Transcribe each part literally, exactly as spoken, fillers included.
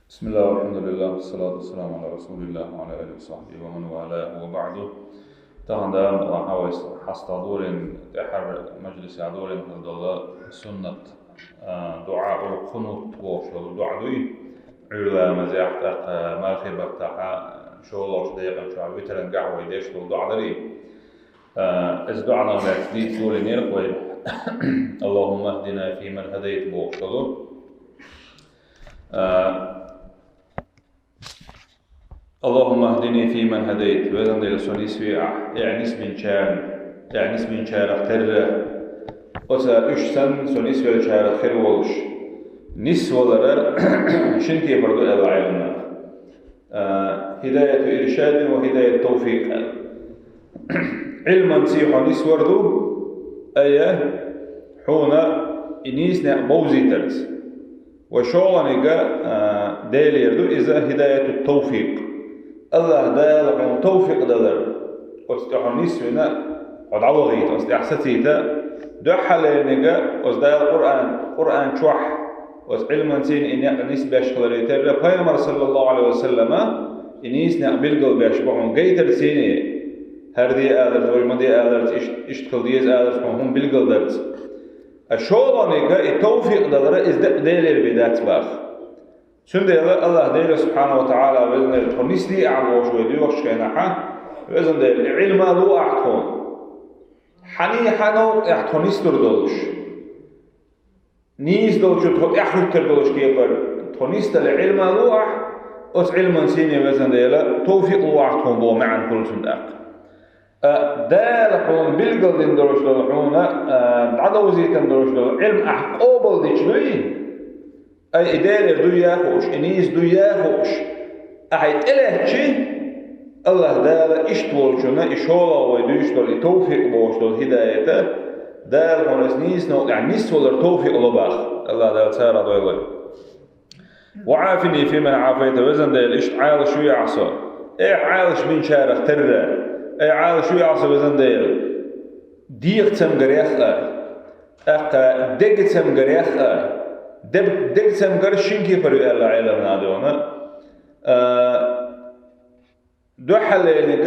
بسم الله والحمد لله والصلاة والسلام على رسول الله وعلى آله وصحبه ومن والاه وبعد. Тахан даим хьавайс хьаста долийна, тӀехьара мажлисехь долийна хила долу суннат, а, дуӀа, урхунут бохуш долу дуӀа дуй. Ӏуьйра ламазехь, тӀаккха мархий баттахь, шолгӀачу декъан чохь витран гахь вай деш долу дуӀа дарий. А, иза дуӀанах лаьцна дийца долийнера вай. اللهم اهدنا فيمن هديت бохуш долу. А, اللهم اهدني فيمن هديت, Везан Дела, со нисве ахь, ахь нисбинчарна, ахь нисбинчарах терра. Оцу уьш санна, со нисвеллачарах хир волуш. Нисвалар шина кепара ду аьлла Ӏеламнаха. А, هداية إرشاد وهداية توفيق аьлла. Ӏилманций хьо нисвар ду, ай, хьуна и нийса некъ бовзийтарца. Ва шолгӀаниг, а, Делера ду иза, هداية التوفيق. АллахӀ Дала хьуна тавфикъ далар, оцу тӀе хьо нисвина, хьо дӀавахийта, оцу тӀехь сацийта. Дуьххьарлерниг, оцу Дала Къуръан, Къуръан чохь, оцу Ӏилманций и некъ нисбеш хиларе терра, Пайхамар, саллаллаху Ӏалайхи ва саллама, и нийса некъ билгалбеш бу хьуна гайтарций, хӀара де аларца, вай ма де аларца, ишт-, иштта хила деза аларца хьуна хӀума билгалдарца. А шолгӀаниг, и тавфикъ далар, иза дакъа Делера бен дац баха. Цундела АллахӀ Дела, субхьанаху ва тагӀала, Везан Дела, тхо нисде ахь бохуш вай доьхучу хенахь, Везан Дела, и Ӏилма ло ахь тхуна. Хьан, хьан новкъа тхо нисдур долуш. Нийса долчу тхо тӀаьхьахӀуьттур долуш кепара, тхо нисдала Ӏилма ло ахь, оцу Ӏилманций, Везан Дела, тавфикъ ло ахь тхуна боху маьӀна хуьлу цуьнан тӀаккха. А, Дала хьуна билгалдина долуш долу хьуна, а, дӀадовзийтина долуш долу Ӏилма ахь къобалдича дуй, ай, и Делера дуй а хууш, и нийса дуй а хууш, ахь и тӀелаьцчи, АллахӀ Дала иштта волчунна и шолгӀа вай дуьйцуш долу и тавфикъ бохуш долу хӀидаята, Дала хьуна иза нийса новкъа тӀехь нисвалар тавфикъ ло баха. АллахӀ Дала царах дойла вай. وعافني فيمن عافيت, Везан Дела, иштта Ӏалаш ве ахь со. Ай, Ӏалаш бинчарах терра. Ай, Ӏалаш ве ахь со, Везан Дела. Деган цамгарех а, тӀаккха деган цамгарех а. Дег-, деган цамгар шина кепара ю аьлла Ӏеламнаха дуьйна. А, дуьххьарлерниг,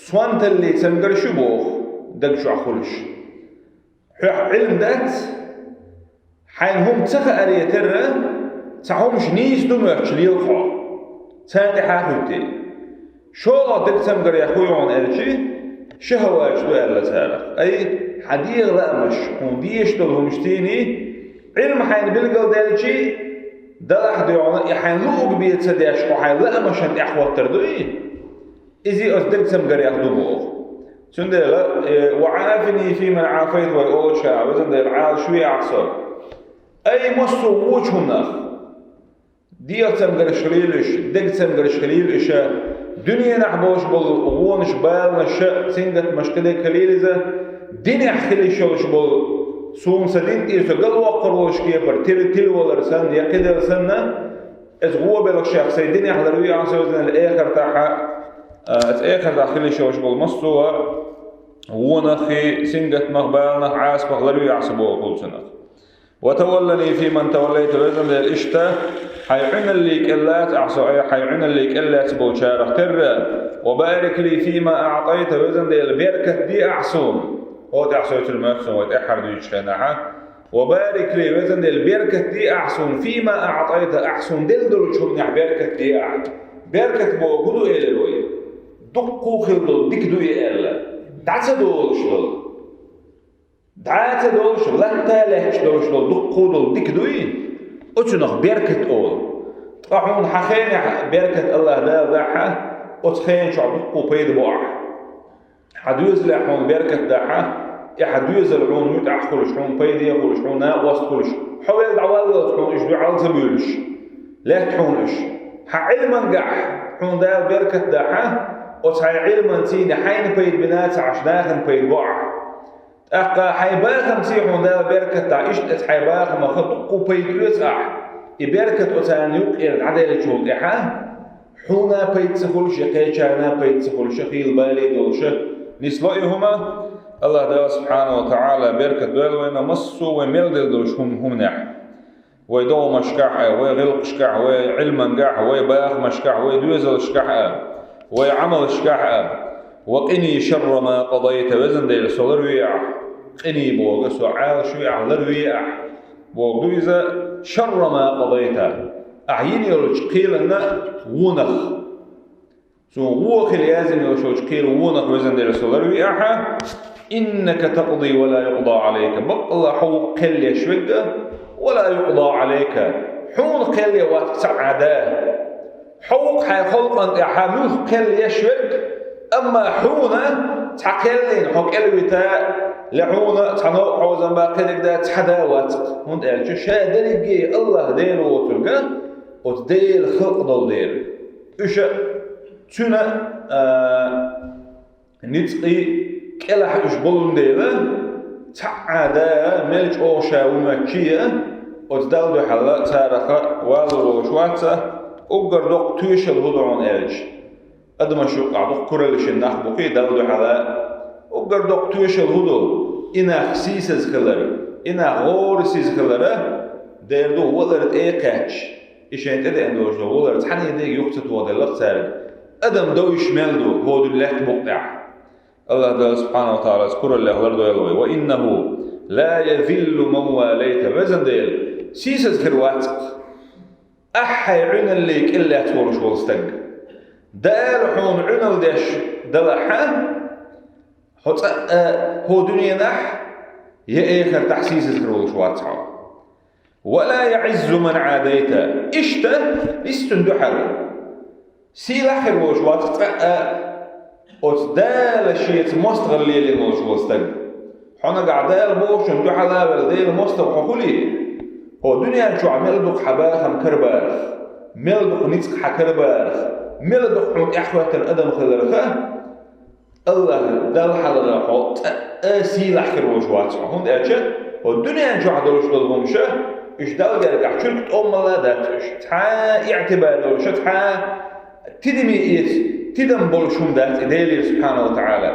сонталлин цамгар шу боху, даг чохь хуьлуш. Хьоьх Ӏилма дац, хьайна хӀума ца хааре терра, цхьа хӀумаш нийса ду моьттуш лела хьо, царна тӀаьхьа а хӀуьттий. ШолгӀа деган цамгарех хӀун ю аьлчи, шахӀаваташ ду аьлла царах. Ай, хьан дегӀан лаамаш, хьуна дезаш долу хӀумаш цийний, Ӏилма хьайна билгалделчи, далахь дуьйна, и хьайна луъург бен ца деш, хьо хьайн лаамашна тӀаьхьахӀоттар дуй? Иза оцу деган цамгарех ду боху. Цундела, э, وعافني فيمن عافيت вай олучу хенахь, Везан Дела, Ӏалаш ве ахь со. Ай, массо а вочу хӀуманах. Деган цамгарш хилийла уьш, деган цамгарш хилийла уьш, дуьненахь болуш болу гӀонаш, баланаш, сингаттамаш, кхидерг хилийла иза, динехь хила йиш йолуш болу, суна сан дин тӀера со галвоккхур волуш кепара, тила, тилавалар санна, я кхидерг санна, иза гӀо белхашех сайн динехь ларве ахь со, Везан Дела, эхартахь, а, иза эхартахь хила йиш йолуш болу массо а гӀонах, сингаттамах, баланах, Ӏазапах ларве ахь со боху цунах. وتولني فيمن توليت, Везан Дела, иштта хьайн Ӏуьналлин кӀел лаца ахь со, ай, хьайн Ӏуьналлин кӀел лаьцна болчарах терра. وبارك لي فيما أعطيت, Везан Дела, беркат де ахь суна. ХӀокху тӀехь соцур моьтту суна вай тӀаьххьара дуьйцучу хенахь. وبارك لي, Везан Дела, беркат де ахь суна, فيما أعطيت, ахь суна делла долчу хӀуманехь беркат де ахь. Беркат боху хӀун ду элира вай? Дуккха хила долу дика ду и аьлла. ДӀа ца долуш долу. ДӀа ца долуш, латта лаьтташ долуш долу дуккха долу дика дуй, оцунах беркат олу. Ткъа хьуна хьан хенехь беркат АллахӀ Дала дахь, оцу хена чохь дуккха пайда бо ахь. Хьан доьзалехь хьуна беркат дахь, и хьан доьзал хьуна муьтӀахь хуьлуш, хьуна пайде хуьлуш, хьуна накъост хуьлуш, хьо велла дӀаваллалц хьуна уьш дуьхьал ца буьйлуш, лаьтта хьуна уьш. Хьан Ӏилманехь хьуна Дала беркат дахь, оцу хьайн Ӏилманций хьайна пайда бина ца Ӏаш, нахана пайда бо ахь. ТӀаккха хьайн бахамций хьуна Дала беркат дахь, иштта оцу хьайн бахамах дуккха пайда оьцу ахь, и беркат оцарна юккъера дӀаделлачул тӀаьхьа, хьуна пайда ца хуьлуш, я кхечарна пайда ца хуьлуш, я хийла бале долуш, нисло и хӀума. АллахӀ Дала, субхьанаху ва тагӀала, беркат дойла вайна массо а вай мел делла долуш хӀум-, хӀуманехь. Вай догӀмашкахь а, вай гӀиллакхашкахь а, вай Ӏилмангахь а, вай бахамашкахь а, вай доьзалшкахь а, вай Ӏамалшкахь а. وقني شر ما قضيت, везан Дела, со ларве ахь. Къини боху, со Ӏалашве ахь, ларве ахь боху ду иза, شر ما قضيت, ахь йина йолчу кхелана вонах. Суна вон хила яздина йолчу кхелан вонах, везан Дела, со ларве ахьа. إنك تقضي ولا يقضى عليك. Баккъалла хьо ву кхел еш верг а, ولا يقضى عليك. Хьуна кхел ян вац цхьа а да. Хьо ву хьайн халкъана тӀехь муьлхха кхел еш верг, амма хьуна цхьа кхел ян хьо кӀелвита, я хьуна цхьа новкъа хьозам бан кхидерг дан цхьа да вац. ХӀунда аьлча ша дерриге АллахӀ Дела воцург а, оцу Делан халкъ долу дела. Уьш а цуьнан, а, ницкъийн кӀелахь уьш болун дела, цхьа а да мел чӀогӀа ша ву моьттуш а, оцу Далла дуьхьал царах валур волуш вац а, уггар доккха тоьшалла хӀун ду хьуна аьлча. Адамаш юккъахь дукха куралла йина нах бу-кх Далла дуьхьал. Уггар доккха тоьшалла хӀун ду? И нах сийсаза хилар, и нах гӀорасиза хилар а, дера ду, валар тӀе а кхаьчча. И шайн тӀедеана долуш долу валар цхьаьннан дерг юха ца тохаделла-кх цаьрга. Адам довш мел ду хӀокху дуьнен лаьтта букъа тӀехь. АллахӀ Дала субхьанаху ва тагӀала кураллех лардойла вай. وإنه لا يذل من واليت. Везан Дела, сийсаза хир вац-кх ахь хьайн Ӏуьналле кӀел лаьцна волуш волу стаг. Дала хьуна Ӏуьналла деш далахь а, хьо цкъа а хӀокху дуьненахь, я эхартахь сийсаза хир волуш вац хьо. ولا يعز من عاديت. Иштта, иза цуьнан дуьхьал сийлахь хир волуш вац цкъа а оцу Дала шеца мостагӀалла лелийна волуш волу стаг. Хьо нагахь Дала бохучунна дуьхьал а велла, Делан мостагӀа хьо хуьлий, хӀокху дуьнен чохь мел дукха хьан бахам карабарах, мел дукха ницкъ хьан карабарах, мел дукха хьуна тӀаьхьахӀоьттина адам хиларх а, АллахӀ Далла хьалха хьо цкъа а сийлахь хир волуш вац хьо, хӀунда аьлча хӀокху дуьнен чохь долуш долу хӀумнаш, уьш Далла гергахь чуьрк тӀомалла а дац уьш. Цхьа а иӀтибар йолуш а, цхьа а тидаме эца, тидам болуш хӀума дац и Делера субхьанаху ва тагӀала.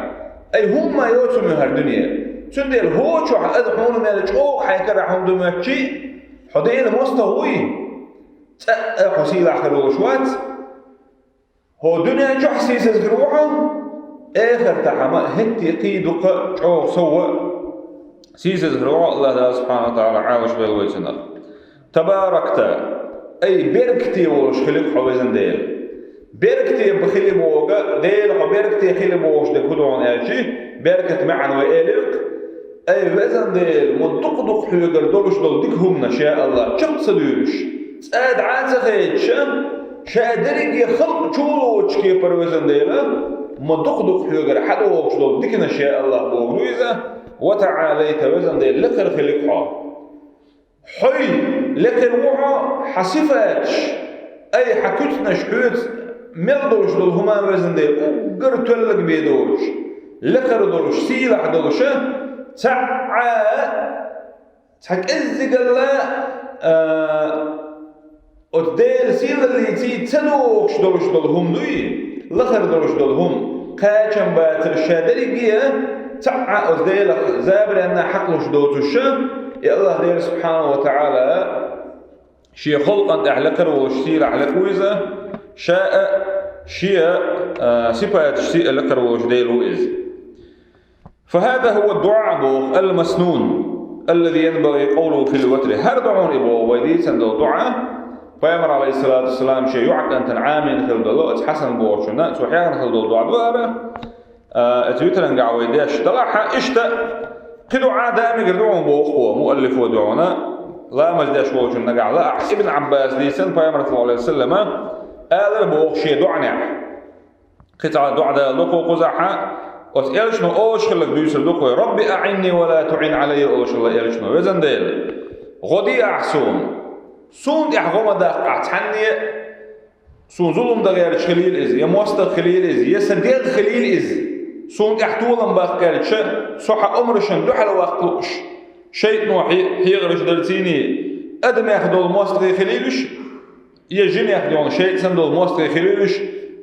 Ай, хӀумма а йоцу хӀума ю хӀара дуьне. Цундела хӀокху чохь аса хьуна мел чӀогӀа хьайн карахь хӀума ду моьттуш, хьо Делан мостагӀа вуй, цкъа а хьо сийлахь хир волуш вац. ХӀокху дуьнен чохь сийсаза хир ву хьо, эхартахь ма хӀетте кхин дукха чӀогӀа сов а сийсаза хир ву хьо, АллахӀ Дала субхьанаху ва тагӀала Ӏалашбойла вай цунах. تباركت, ай, беркате волуш хили-кх хьо, везан Дела. Беркате хили боху, Дела хьо беркате хили бохуш дерг хӀун ду хьуна аьлча, беркат маьӀна вай элира-кх. Ай, везан Дела, ма дукха-дукха хьоьгара долуш долу дика хӀуманаш, я АллахӀ, чекх ца дуьйлуш, цкъа а дӀа а ца хедаш, ша дерриге халкъ чулоцучу кепара, везан Дела, ма дукха-дукха хьоьгара хьадогӀуш долу диканаш, я АллахӀ, боху ду иза. وتعاليت, везан Дела, лекхара хили-кх хьо. Хьой лекхара ву хьо, хьан сифаташ, ай, хьан куьцнаш, хьоьца мел долуш долу хӀума, везан Дела, уггар тоьллаг бен доцуш, лекхара долуш, сийлахь долуш а, цхьа а, цхьа кӀеззигалла а, оцу Делан сийлаллица ца догӀуш долуш долу хӀума дуй, лахара долуш долу хӀума, кхачам бацарш, ша дерриге а, цхьа а оцу Делах забаренна хьакхалуш доцуш а, и АллахӀ Дела субхьанаху ва тагӀала шен халкъана тӀехь лекхара волуш сийлахь лекха ву иза, ша а шен а, а, сипаташца а лекхара волуш Дела ву иза. فهذا هو الدعاء, боху, المسنون الذي ينبغي قوله في الوتر. ХӀара ду хьуна и, боху, вай дийцина долу дуӀа. Пайхамар, алейхиссалату вассалам, шен йоӀ кӀантана Ӏамийна хилла долу оцу Хьасан бохучунна, цо хьехна хилла долу дуӀа ду хӀара. А, оцу витрангахь вай деш далахь, иштта кхин дуӀа а дан мегар ду хьуна, боху муаллифо, ду хьуна, ламаз деш волчунна нагахь лаахь. Ибн Ӏаббаса дийцина, Пайхамара, саллаллаху алейхи ва саллама, алара, боху, шен дуӀанехь. Кхин цхьа дуӀа далла ду кхузахь, оцу элчано олуш хилларг дуьйцур ду кхо: «Рабби аӀинни ва ла туӀин Ӏалаййа», олуш хилла элчано: «Везан Дела, гӀо де ахь суна. Суна тӀехь гӀо ма даккха ахь цхьанне а, суна зулам дан гӀерташ хилийла иза, я мостагӀа хилийла иза, я сан дог хилийла иза. Суна тӀехь толам баккха гӀерташ, со хьан омрашна дуьхьал ваккха лууш, шайтӀано хье-, хьехарш дарцийний, адамех долу мостагӀий хилийла уьш». Я жинех долу шайтӀа санна долу мостагӀий хилийла уьш,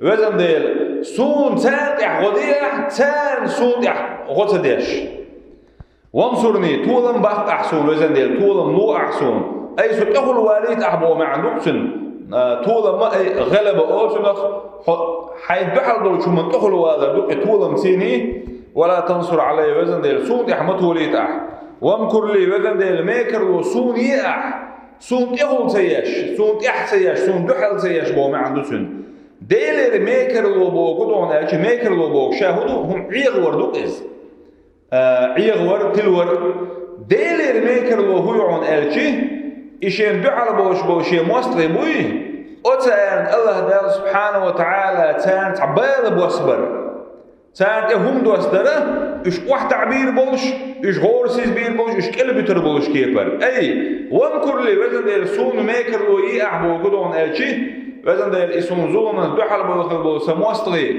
везан Дела, суна царна тӀехь гӀо де ахь, царна суна тӀехь гӀо ца деш. «Вансурни», толам баккха ахь суна, везан Дела, толам ло ахь суна. Ай, со тӀехула валийта ахь боху маьӀна ду-кх цуьнан. А, толам ма ай, гӀалаба олу цунах, хьо, хьайн дуьхьал долчу хӀуманна тӀехула валар ду-кх и толам цуьнан. «Ва ла тансур Ӏалаййа», везан Дела, суна тӀехь ма толийта ахь. «Вамкур ли», везан Дела, мекарло суна е ахь. Суна тӀехула ца еш, суна тӀехь ца еш, суна дуьхьал ца еш боху маьӀна ду цуьнан. Делера мекарло боху ду хьуна аьлча, мекарло боху ша хӀун ду, хӀума Ӏехавар ду-кх иза. А, Ӏехавар, тилвар. Делера мекарло хӀун ю хьуна аьлча, и шен дуьхьал болуш болу шен мостагӀий буй, оцарна АллахӀ Дала субхьанаху ва таӀала царна цхьа бала босбар. Царна тӀе хӀума доссадара, уьш охьатаӀбийр болуш, уьш гӀорасизбийр болуш, уьш кӀелбуьтур болуш кепара. Ай, вамкур ли, везан Дела, суна мекарло е ахь боху ду хьуна аьлча, везан Дела, и суна зуламан дуьхьал болу хила болу сан мостагӀий.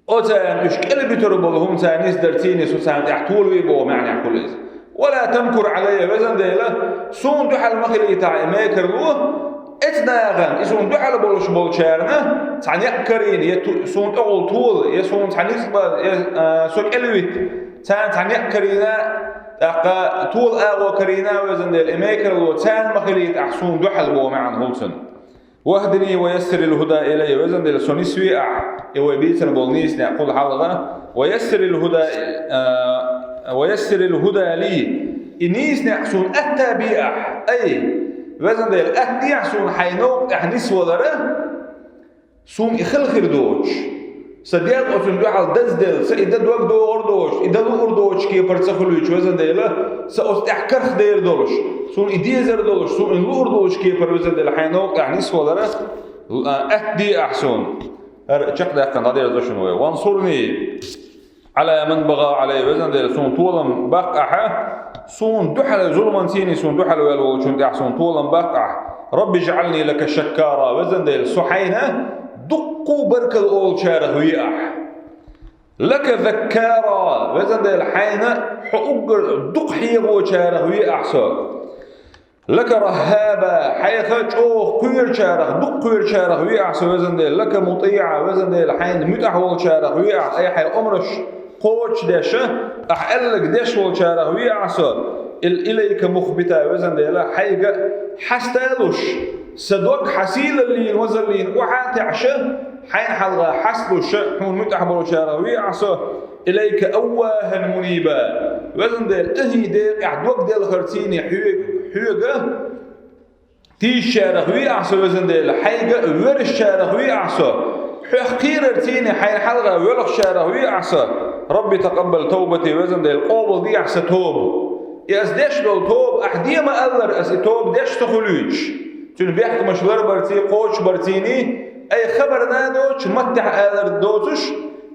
Оцарна уьш кӀелбуьтур болу хӀума царна нисдар цуьнан, со царна тӀехь толаве боху маьӀнехь хуьлу иза. «Ва ла тамкур Ӏалаййа», везан Дела, суна дуьхьал ма хилийтахь и мекарло, эцу нахана, и суна дуьхьал болуш болчарна, цхьа некъ карийна, я ту-, суна тӀехула тола, я суна цхьа ницкъ бан, я, а, со кӀелвитта, царна цхьа некъ карийна, тӀаккха тола агӀо карийна, везан Дела, и мекарло царна ма хилийта ахь суна дуьхьал боху маьӀна хуьлу цуьнан. «Вахдини ва яссирил хӀуда илаййа», везан Дела, со нисве ахь, и вай бийцина болу нийса некъ хуьлу хьалха, «ва яссирил хӀуда, а, ва яссирил хӀуда ли», и нийса некъ суна атта бе ахь, ай, везан Дела, атта де ахь суна хьайн новкъа тӀехь нисвалара, суна и хала хир доцуш. Сан дегӀ оцунна дуьхьал дазделла, сан и дан дог догӀур доцуш, и дан луур доцуш кепара ца хуьлуьйтуш, везан Дела, сан оцу тӀехь кархдер долуш, суна и дезар долуш, суна и луур долуш кепара, везан Дела, хьайн новкъа тӀехь нисвалара, а, атта де ахь суна. ХӀара чекхдаьккхина дӀадерзо шуна вай. «Вансурни Ӏала ман багӀа Ӏалаййа», везан Дела, суна толам баккха ахьа, суна дуьхьал, зуламан цуьнан суна дуьхьал ваьлла волчунна тӀехь суна толам баккха ахь. «Рабби жӀални лака шаккара», везан Дела, со хьайна дуккха а баркалла олучарах ве ахь. «Лака заккара», везан Дела, хьайна хьо уггар дукха хьехочарах ве ахь со. «Лака раххаба», хьайх чӀогӀа кхоьручарах, дукха кхоьручарах ве ахь со, везан Дела. «Лака мутиӀа», везан Дела, хьайна муьтӀахь волчарах ве ахь, ай, хьайн омраш кхочушдеш, ахь аьлларг деш волчарах ве ахь со. «Ил-, илайка мухбита», везан Дела, хьайга хьаста а луш, сан дог хьан сийлаллина, вазаллина охьа а таьӀаш, хьайна хьалха хьаста луш, хьуна муьтӀахь болчарах ве ахь со. «Илайка аввахӀан муниба», везан Дела, тӀаьхьа декъехь дог делхар цуьнан хьоьга, хьоьга тийшачарах ве ахь со, везан Дела, хьайга верзачарах ве ахь со, хьох кхерар цуьнан хьайна хьалха воьлхучарах ве ахь со. «Рабби такъаббал тавбати», везан Дела, къобалде ахь сан тоба. И ас деш долу тоба, ахь де ма аллара, ас и тоба деш ца хуьлуьйтуш. Цуьнан бехкамаш ларбарций, кхочушбарцийний, ай, хабар а доцуш, маттехь алар доцуш,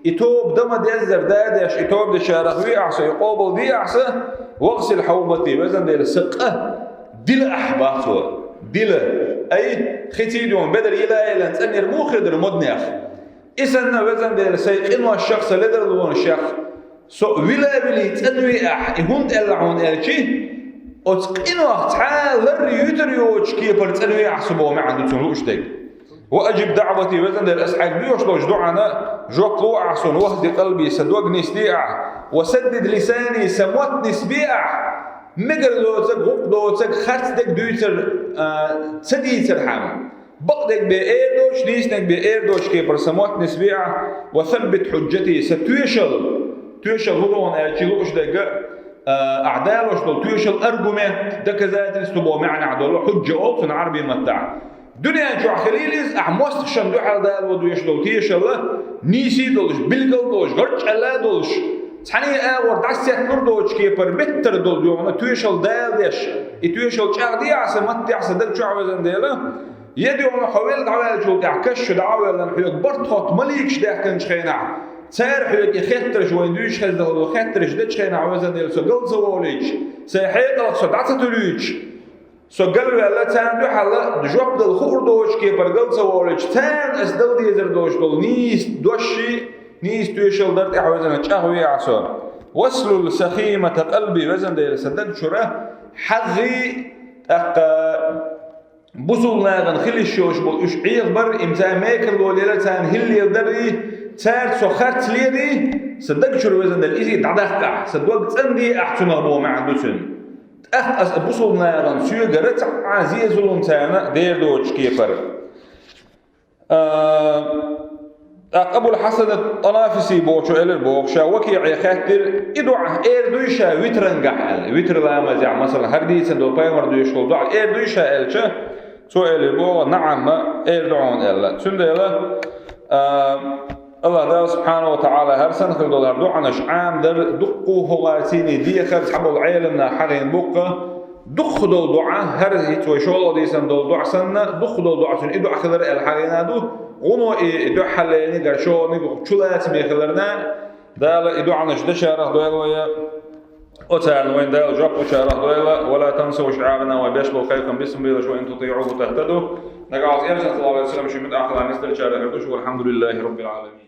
и тоба дан ма деззара да а деш, и тоба дечарах ве ахь со, и къобалде ахь сан. «ВагӀсил хьавбати», везан Дела, сан къа дила ахь, боху цо. Дила. Ай, хи цӀий дуьйна бедар йила а йиллина цӀанъяр муха хир дара моднех. И санна, везан Дела, сайн къиношех, сан ледарлонашех со вила а вилий цӀанве ахь, и хӀунда аьлла хьуна аьлча, оцу къинойх цхьа а лар юьтур йоцуш кепара цӀанве ахь со боху маьӀна ду цуьнан лууш дерг. «Ва ажиб даӀвати», везан Дела, ас хьайга доьхуш долчу доӀана жоп ло ахь суна, «вахди къалби», сан дог нисде ахь, «ва саддид лисани», сан мотт нисбе ахь, мегар доцург, гӀуллакх доцург, харц дерг дуьйцур, а, ца дийцархьама. Бакъдерг бен эр доцуш, дийцинарг бен эр доцуш кепара сан мотт нисбе ахь, «ва саббит хьужжати», сан тоьшалла, тоьшалла хӀун ду хьуна аьлча, лууш дерг, а, ахь далош долу тоьшалла, аргумент, доказательство боху маьӀнехь долу хьужжа олу цунна Ӏарбийн маттахь. Дуьнен чохь хилийла иза, ахь мостагӀашна дуьхьал далош долу тоьшалла нийса долуш, билгал долуш, гӀарчӀ аьлла долуш, цхьаьна агӀор дӀасетталур доцуш кепара беттара долу дуьхьал тоьшалла дала деш, и тоьшалла чӀагӀде ахь сан маттехь, сан даг чохь, везан Дела. Я дуьхьал хьо велла дӀаваьллачул тӀаьхьа каш чу дӀа а воьллина, хьоьга барт хотту маликаш даьхкинчу хенахь, цара хьоьга и хеттарш, вайна дуьйцуш хезна долу хеттарш дечу хенахь, везан Дела, со гал ца волуьйтуш, сайн хьекъалх со дӀа ца туьлуьйтуш, со галваьлла, царна дуьхьал жоп дала хуур доцуш кепара гал ца волуьйтуш, царна ас дала дезар долуш долу нийса дош, нийса тоьшалла дар тӀехь, везан, чӀагӀве ахь со. «Васлул сахимата къалби», везан Дела, сан даг чуьра хьагӀий, тӀаккха бусулба нахана хила йиш йолуш болу уьш Ӏехабар, им царна мекарло лелар, царна хӀилла леладаррий, цаьрца со харц лерий, сан даг чуьра, везан Дела, изий дӀадаккха ахь, сан дог цӀанде ахь цунах боху маьӀна ду цуьнан. ТӀаккха аса бусулба нахана соьгара цхьа а зе-зулам царна дер доцучу кепара. А, тӀаккха Абул Хьасан ат-Танафиси бохучо элира боху, ша ВакиӀе хаьттира, и доӀа эр дуй ша витрангахь аьлла. Витр ламазехь, масала, хӀара дийцина долу пайхамар дуьйш долу доӀа эр дуй ша аьлча, цо элира боху, наӀам, эр ду хьуна аьлла. Цундела, а, Аллах Дала субхьанаху ва таӀала хӀара санна хила долу хӀара доӀанаш Ӏамадар дуккха хӀокху цӀийне дехар цхьаболу Ӏеламнаха хьахийна бу-кх, дуккха долу доӀа, хӀара хӀинца вай шолгӀа дийцина долу доӀа санна, дуккха долу доӀа цуьнан и доӀа хилар аьлла хьахийна ду, гӀуно и дуьххьарлерниг, шолгӀаниг чулацаме хиларна, Дала и доӀанаш дашарах дойла вай, оцарна вайн Дала жоп лучарах дойла, «ولا تنسوا شعارنا», вай беш болу кхайкхам бисмаллаш, «وإن تطيعوه تهتدوا». Нагахь Элчано, саллаллаху Ӏалайхи ва саллам, шен муьтӀахь хиларна нисделлачарах хир ду шу, والحمد لله رب العالمين.